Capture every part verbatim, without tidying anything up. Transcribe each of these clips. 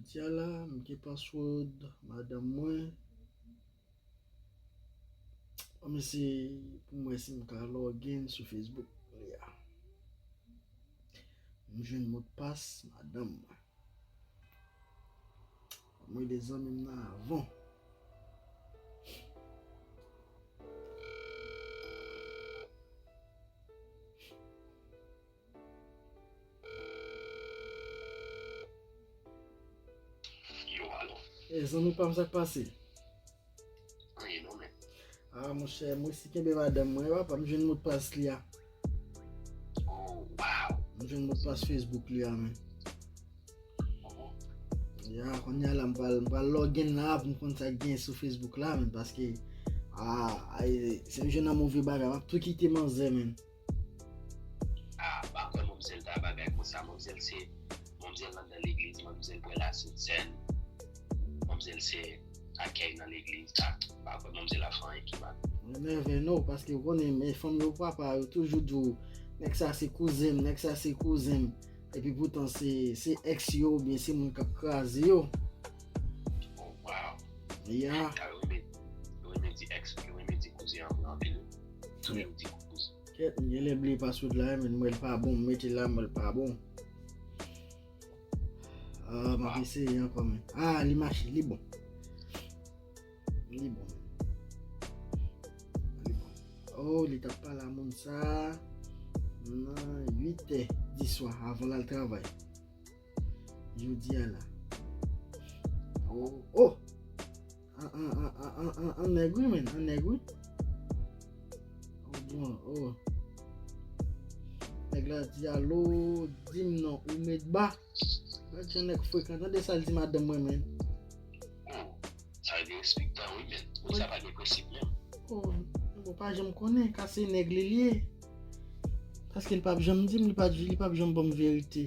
Ti a la, m gen password madanm mwen. Ann eseye pou m wè si m ka login sou Facebook li a. M jwenn modpas madanm mwen. Mwen de zanmi m nan avan. Yo, alo. E zanmi pa m, sa k pase? Anyen non, men. Ah, monchè, m resi kenbe madanm mwen, papa, m jwenn modpas li a. Oh, wow. M jwenn modpas Facebook li a, men. Ya, kounye a la, m pral, m pral login la pou m konn sa k gen sou Facebook la, men, paske, ah, ay, se m jwenn nan move bagay, m ap tou kite manzè, men. Ah, pa kwè manmzèl ta bagay konsa. Manmzèl se, manmzèl anndan legliz, manmzèl bwè lasentsenn, manmzèl se akèy nan legliz, ah, pa kwè manmzèl ap fè anyen ki mal. Mwen nève non, paske ou konnen, men fanm yo papa, yo toujou di w, nèg sa se kouzen m, nèg sa se kouzen m. Epi poutan se, se ex yo oubyen se moun k ap kraze yo. Oh, wow. Ya. Yo renmen, yo renmen di ex, yo renmen di kouzen an vre anpil. Tounen yo di kouzen. Kèt, m genlè bliye password la, men m wè l pa bon, m mete l la, m wè l pa bon. Ah, m ap eseye ankò, men. Ah, li mache, li bon. Li bon. Li bon. Oh, li t ap pale a moun sa nan uit è di swa avan l al travay. Jodi a la. Oh, oh! An, an, an, an, an, an, an nèg wi, men, an nèg wi. Oh, bon, oh. Nèg la di, "Alo, di m non, ou met ba." Gad jan nèg frekan, tande sa l di madanm mwen, men. Oh, sa derespektan, wi, men. Moun sa pa gen prensip menm. Oh, bon, pa janm konnen, ka se nèg li, li ye. Paske li p ap janm di m, li p ap, li p ap janm ban m verite.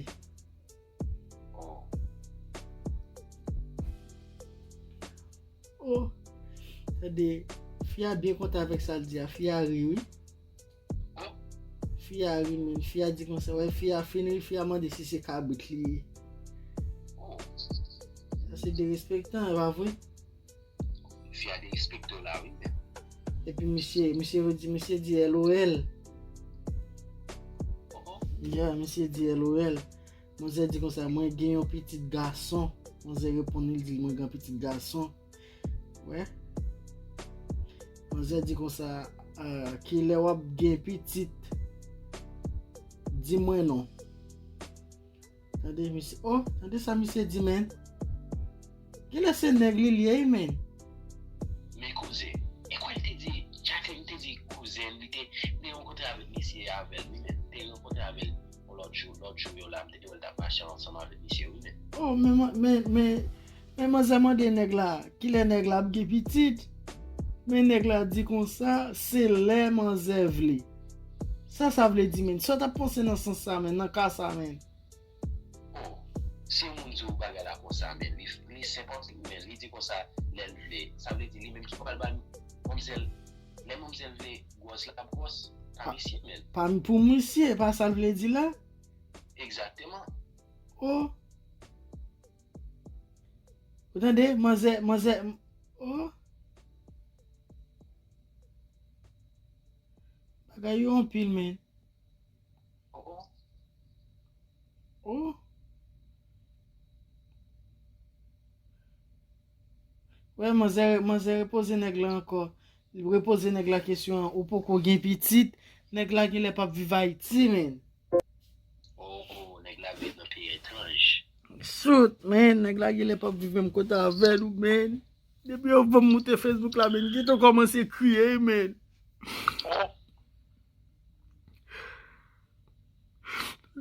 Oh. Oh. Tande, fi a byen kontan avèk sa l di a. Fi a ri, wi. Fi a ri, men. Fi a di konsa, wè, fi a fin ri, fi a mande si se kabrit li ye. Oh. Sa se derespektan, e pa vre? Fi a derespekte w la, wi, men. Epi misye, misye redi, misye di L O L. Oh, oh. Ya, misye di L O L. Manzè di konsa, "Mwen gen yon pitit gason." Manzè reponn li, li di, "Mwen gen yon pitit gason." Wè. Manzè di konsa, "Ah, kilè w ap gen pitit? Di mwen non." Tande misye, oh, tande sa misye di, men. Genlè se nèg li, li ye, men. Men kouzen, e kwè l te di, Jacqueline te di kouzen, li te, te rankontre avèk misye avè l, wi, men. Te rankontre avè l yon lòt jou, lòt jou yo la, m te wè l t ap mache ansanm avèk misye, wi, men. Oh, men, men, men, men manzè mande nèg la, kilè nèg la ap gen pitit? Men nèg la di konsa, se lè manzè vle. Sa sa vle di, men? Sa w t ap panse nan sans sa, men, nan ka sa, men? Oh, si yon moun di w bagay la konsa, men, li, li senpòt li, men, li di konsa, lè l vle. Sa vle di li menm ki pral ba l manmzèl. Lè manmzèl vle gwòs, l ap gwòs. Pa misye, men. Pa pou misye, pa sa l vle di la? Egzakteman. Oh. Ou tande, manzè, manzè, oh. Bagay yo anpil, men. Oh, oh. Oh. Wè, manzè, manzè repoze nèg la ankò. Li repoze nèg la kesyon an, ou poko gen pitit? Nèg la genlè p ap viv Ayiti, men. Oh, oh, nèg la viv nan peyi etranj. Shoot, men, nèg la genlè p ap viv menm kote avè nou, men. Depi yo ban m moute Facebook la, men, gentan kòmanse kriye, men. Oh.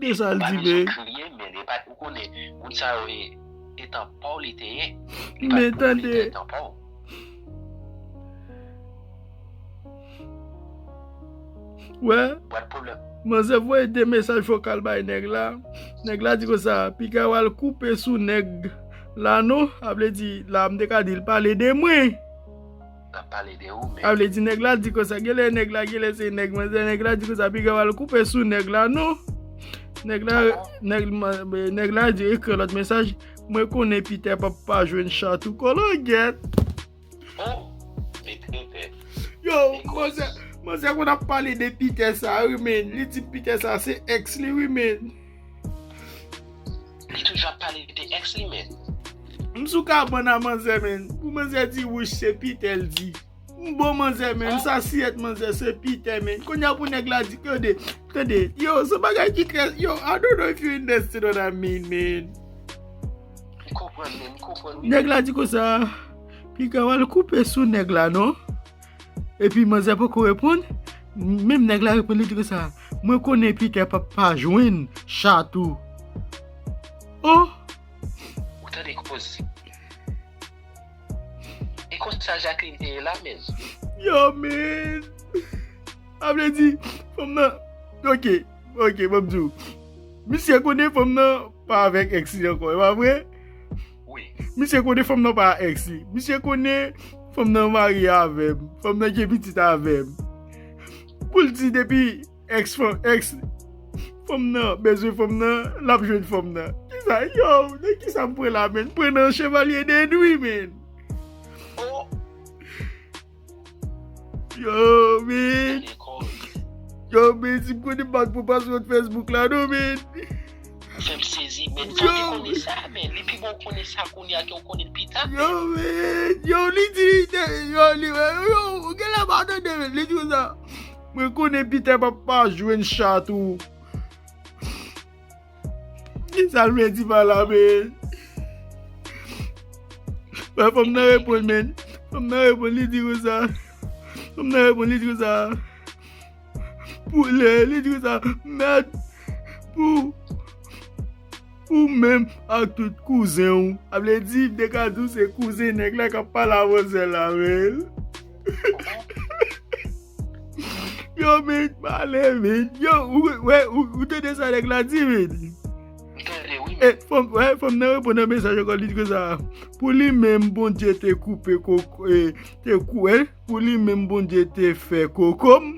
De sa l di, men. Ou pa bezwen kriye, men, e pa, ou konnen, moun sa yo, e, e tan pa w li te ye. Li pa t pou w li te ye, tan pa w. Wè. Bwat pwoblèm. Manzè voye de mesaj vokal bay nèg la. Nèg la di konsa, "Piga w al koupe sou nèg la non." A vle di, la, m te ka di l pale de mwen. L ap pale de ou, men. A vle di, nèg la di konsa, genlè nèg la, genlè se nèg manzè. Nèg la di konsa, "Piga w al koupe sou nèg la non." Nèg la, nèg, nèg la di, ekri lòt mesaj, Mwen konnen Peter p ap pa jwenn chat ou, kologèt. Oh, li trete. Yo, manzè, manzè konn ap pale de Peter sa, wi, men. Li di Peter sa se ex li, wi, men. Li toujou ap pale de ex li, men. M sou kabann a manzè, men. Pou manzè di wouch, se Peter l di. M bon manzè, men. M sa siyèt manzè, se Peter, men. Kounye a pou nèg la di, tande, tande. Yo, se bagay ki trè, yo, I don't know if you understand what I mean, men. M konprann, men, m konprann, wi. Nèg la di konsa, piga w al koupe sou nèg la, non? Epi manzè poko reponn. Menm nèg la reponn, li di konsa, mwen konnen Peter p ap pa jwenn chat ou. Oh! Ou tande koze. E konsa Jacqueline te ye la, men. Yo, men. A vle di, fanm nan. Ok, ok, ban m di w. Misye konnen fanm nan pa avèk ex li ankò, e pa vre? Wi. Misye konnen fanm nan pa ex li. Misye konnen fanm nan marye avè m. Fanm nan gen pitit avè m. Pou l di depi ex fanm, ex fanm nan bezwen fanm nan, l ap jwenn fanm nan. Kisa, yo, nan kisa m pran la, men? M pran nan Chevalier de Nuit, men. Oh, Yo, men. tande koze. Yo, men, si m konnen m pa t pran paswòd Facebook la, non, men. Fè m sezi, men. Fò te konnen sa, men. Li pi bon konnen sa kounye a ke w konnen l pita, Yo, men. Men. Yo, li di, yo, li, yo, ou gen lè pa tande, men. Li di konsa. Mwen konnen Peter p ap pa jwenn chat ou. Kisa l vle di pa la, men? Wè, fanm nan reponn, men. Fanm nan reponn, li di konsa. Fanm nan reponn, li di konsa. Pou lè, li di konsa, mèd, pou, pou menm ak tout kouzen w. A vle di, m te ka di w se kouzen nèg la k ap pale a manzè la, men. Yo, men, pale, men. Yo, ou, wè, ou, ou tande sa nèg la di, men? M tande, wi, E, fanm, wè, fanm nan reponn nan mesaj ankò, li di konsa, pou li menm, Bondye te koupe koko, e, te kou, e, pou li menm, Bondye te fè koko m.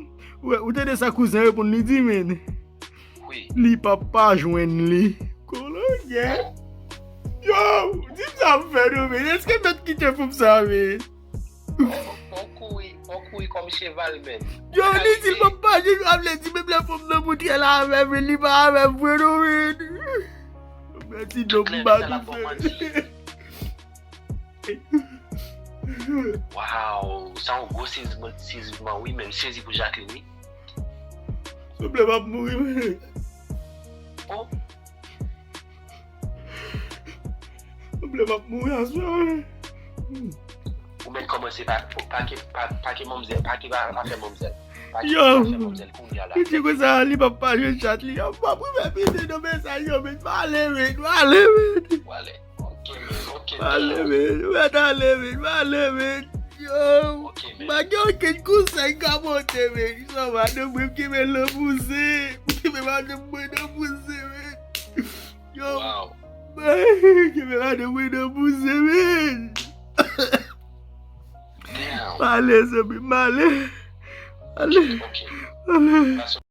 Wè, ou tande sa kouzen reponn li di, men? Wi. Li p ap pa jwenn li. Kologèt. Yo, di m sa m fè nou, men. Èske m mèt kite fanm sa, men? Fò kouri, fò kouri kòm cheval, men. Yo, li di l p ap pa jwenn, a vle di, menm lè fanm nan montre l avè m, li pa avè m vre, non, men. Mèsi, non, m pa tou fè. Waw, sa yon gwo sezman, sezman, wi, men m sezi pou Jacqueline, wi. Souple, m ap mouri, men. Oh, Souple, m ap mouri aswè, men. Ou mèt kòmanse pa, pa ke, pa, pa ke manmzèl, pa ke pa, pa fè manmzèl. Pa ke Yo. Pa fè manmzèl kounye a la. Li di konsa, li p ap pa jwenn chat li. Yo, m p ap rive pite nan mesaj yo, men. Pale, men, pale, men. Wale. Ok, men, ok, Pale, men. Men. Ou mèt ale, men. Pale, men. Yo. Ok, men. Pa gen okenn konsèy ka pote, men. Sa madanm mwen kenbe nan bouzin. Kenbe madanm mwen nan bouzin, men. Yo. Wow. Kenbe madanm mwen nan bouzin, men. Damn. Pale, zanmi, m ale. Ale. Ok. Ale.